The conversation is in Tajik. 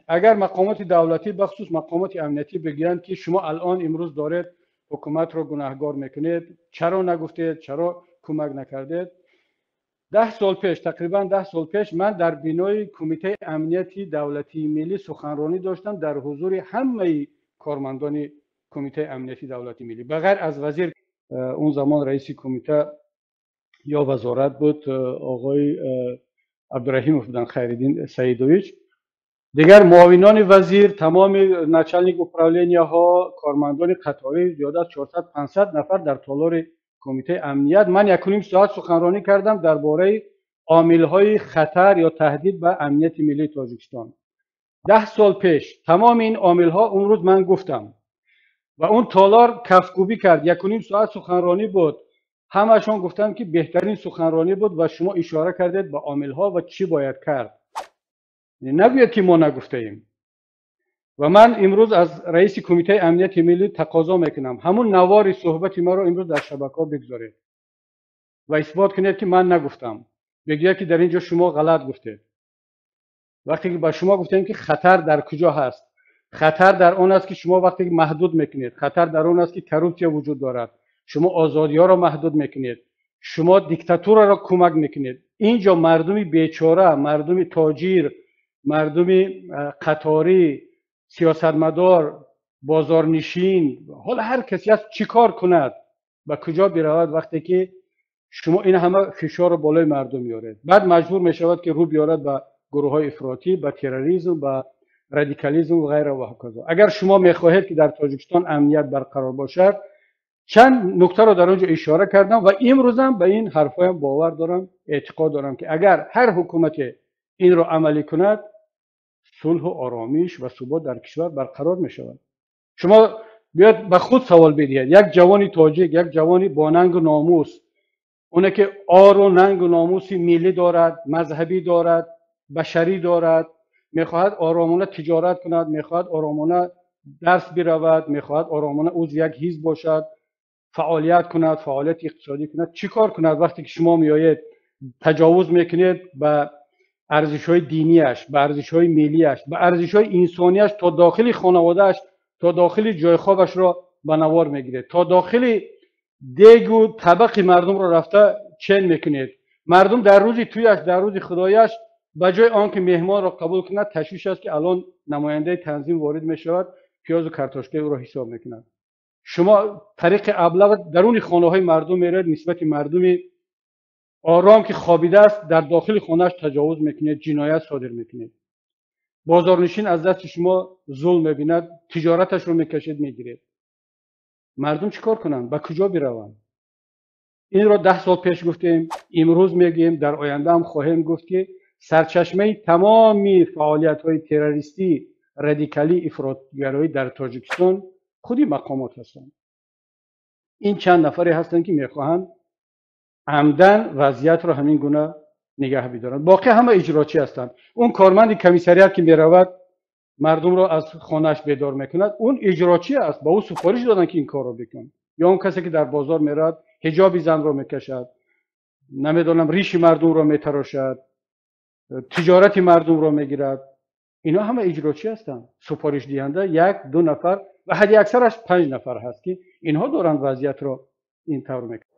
Агар мақомоти давлатӣ, бахусус мақомоти амниятӣ бигӯянд, ки шумо алон имрӯз доред ҳукуматро гунаҳгор мекунед, чаро нагуфтед, чаро кӯмак накардед? 10 сол пеш, тақрибан 10 сол пеш, ман дар бинои Кумитаи амнияти давлатии миллӣ суханронӣ доштам дар ҳузури ҳамаи кормандони Кумитаи амнияти давлатии миллӣ, ба ғайр аз вазир. Он замон раиси кумита ё вазорат буд, оғои Абдураҳимов буданд, Хайриддин Саидович, дигар муовинони вазир, тамоми начальник управления ҳо, кормандони қаторӣ, зиёда аз 400-500 нафар дар толори Кумитаи амният. Ман якуним соат суханронӣ кардам дар бораи омилҳои хатар ё таҳдид ба амнияти миллии Тоҷикистон. 10 сол пеш тамоми ин омилҳо он рӯз ман гуфтам ва он толор кафкӯбӣ кард. Якуним соат суханронӣ буд, ҳамашон гуфтанд, ки беҳтарин суханронӣ буд ва шумо ишора кардед ба омилҳо ва чӣ бояд кард. Нагӯяд, ки мо нагуфтаем. Ва ман имрӯз аз раиси Кумитаи амнияти миллӣ тақозо мекунам: ҳамун навори суҳбати маро имрӯз дар шабакаҳо бигзоред ва исбот кунед, ки ман нагуфтам. Бигӯяд, ки дар ин ҷо шумо ғалат гуфтед. Вақте ки ба шумо гуфтем, ки хатар дар куҷо ҳаст, хатар дар он аст, ки шумо вақте ки маҳдуд мекунед, хатар дар он аст, ки коррупсия вуҷуд дорад, шумо озодиҳоро маҳдуд мекунед, шумо диктатураро кӯмак мекунед. Ин ҷо мардуми бечора, мардуми тоҷир, мардуми қаторӣ, сиёсатмадор, бозорнишин, ҳоло ҳар касе аст, чӣ кор кунад, ба куҷо биравад, вақте ки шумо ин ҳама фишорро болои мардум меоред? Баъд маҷбур мешавад, ки рӯ биёрад ба гурӯҳҳои ифротӣ, ба терроризм, ба радикализм ва ғайра ва ҳаказо. Агар шумо мехоҳед, ки дар Тоҷикистон амният барқарор бошад, чанд нуктаро дар он ҷо ишора кардам ва имрӯзам ба ин ҳарфҳоям бовар дорам, эътиқод дорам, ки агар ҳар ҳукумате инро амалӣ кунад, сулҳу оромиш ва субот дар кишвар барқарор мешавад. Шумо биёд ба худ савол бидиҳед: як ҷавони тоҷик, як ҷавони бо нангу номус, оне ки ору нангу номуси миллӣ дорад, мазҳабӣ дорад, башарӣ дорад, мехоҳад оромона тиҷорат кунад, мехоҳад оромона дарс биравад, мехоҳад оромона узви як ҳизб бошад, фаъолият кунад, фаъолияти иқтисодӣ кунад, чӣ кор кунад, вақте ки шумо меоед, таҷовуз мекунед ба арзишҳои динияш, ба арзишҳои миллияш, ба арзишҳои инсонияш, то дохили хонаводааш, то дохили ҷойхобашро ба навор мегиред, то дохили дегу табақи мардумро рафта чен мекунед? Мардум дар рӯзи тӯяш, дар рӯзи худояш, ба ҷои он ки меҳмонро қабул кунад, ташвиш аст, ки алон намояндаи танзим ворид мешавад, пиёзу картошкаи ӯро ҳисоб мекунад. Шумо тариқи аблава даруни хонаҳои мардум меравед, нисбати мардуми ором, ки хобидааст, дар дохили хонааш таҷовуз мекунед, ҷиноят содир мекунед. Бозорнишин аз дасти шумо зулм мебинад, тиҷораташро мекашед, мегиред. Мардум чӣ кор кунанд, ба куҷо бираванд? Инро 10 сол пеш гуфтем, имрӯз мегӯем, дар оянда ҳам хоҳем гуфт, ки сарчашмаи тамоми фаъолиятҳои террористӣ, радикалӣ, ифротгароӣ дар Тоҷикистон худи мақомот ҳастанд. Ин чанд нафаре ҳастанд, ки мехоҳанд амдан вазъиятро ҳамин гуна нигаҳ бидоранд, боқӣ ҳама иҷрочӣ ҳастанд. Он корманди комиссарият, ки меравад, мардумро аз хонааш бедор мекунад, он иҷрочӣ аст, ба ӯ супориш доданд, ки ин корро бикун. Ё он касе, ки дар бозор меравад, ҳиҷоби занро мекашад, намедонам, риши мардумро метарошад, тиҷорати мардумро мегирад, инҳо ҳама иҷрочӣ ҳастанд. Супоришдиҳанда як ду нафар ва ҳадди аксараш панҷ нафар ҳаст, ки инҳо доранд вазъиятро ин тавр мекунанд.